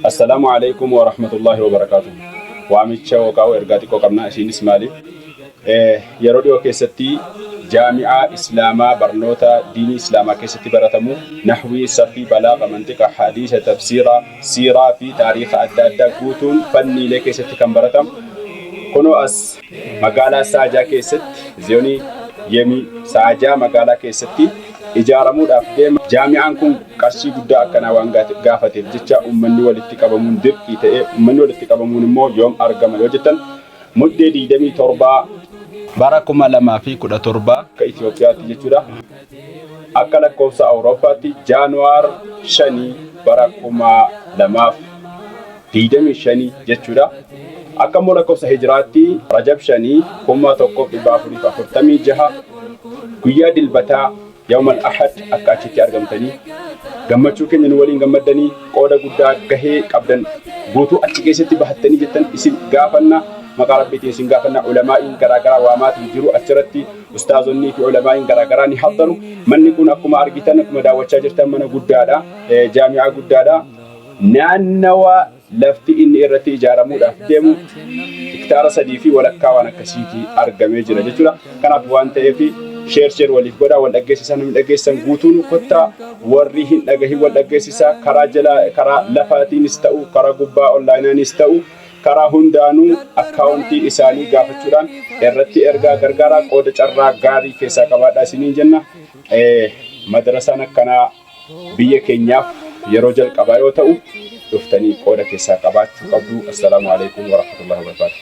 Assalaamu alaikum wa rahmatullahi wa barakaatuh. Waamicha yookaan ergaa xiqqoo qabna. Isiinis maali? Yeroo dhiyoo keessatti jaami'aa Islaamaa barnoota diinii Islaamaa keessatti baratamu nahwii, sarfii, balaaga, mantiqa, hadiisa, tafsiira, siiraa fi taariika adda addaa guutuun fanniilee keessatti kan baratamu kunoo as magaalaa Saajaa keessatti zoonii Yemii Saajaa magaalaa keessatti ijaaramuudhaaf deema. Jaami'aan kun qarshii guddaa akkanaa waan gaafateef jecha uummanni walitti qabamuun dirqii ta'e. Uummanni walitti qabamuun immoo yoom argama yoo jettan, Muddee 27 bara 2017 akka Itoophiyaatti jechuudha. Akka lakkoofsa Awurooppaatti Jaanuwaar 5 bara 2025 jechuudha. Akka immoo lakkoofsa Hijiraatti Rajab 5 1446 guyyaa Dilbataa, Yawmal Ahad, akka achitti argamtanii gammachuu keenya nu waliin gammaddanii qooda guddaa gahee qabdan guutuu achi keessatti bahattanii jettan isin gaafanna. Maqaa Rabbiitiin isin gaafanna. Ulamaa'iin garaagaraa waamaatiin jiru. Achirratti ustaazonnii fi ulamaa'iin garaagaraa ni haddaru. Manni kun akkuma argitan, akkuma daawwachaa jirtan, mana guddaadha, jaami'aa guddaadha. Naannawa lafti inni irratti ijaaramuudhaaf deemu hektaara 3.5 waan akkasiiti argamee jira jechuudha. Kanaaf waan ta'eef share share waliif godhaa, wal dhaggeessisaa. Namni dhaggeessan guutuun kottaa, warri hin dhagahin wal dhaggeessisaa. Karaa jala, karaa lafaatiinis ta'u, karaa gubbaa onlaayinaanis ta'u, karaa hundaanuu akkaawuntii isaanii gaafachuudhaan irratti ergaa gargaaraa, qooda carraa gaarii keessaa qabaadhaa isiniin jenna. Madarasaan akkanaa biyya keenyaaf yeroo jalqabaa yoo ta'u, dhuftanii qooda keessaa qabaachuu qabdu. Assalaamu alaikum warahmatullahi wabarakatuh.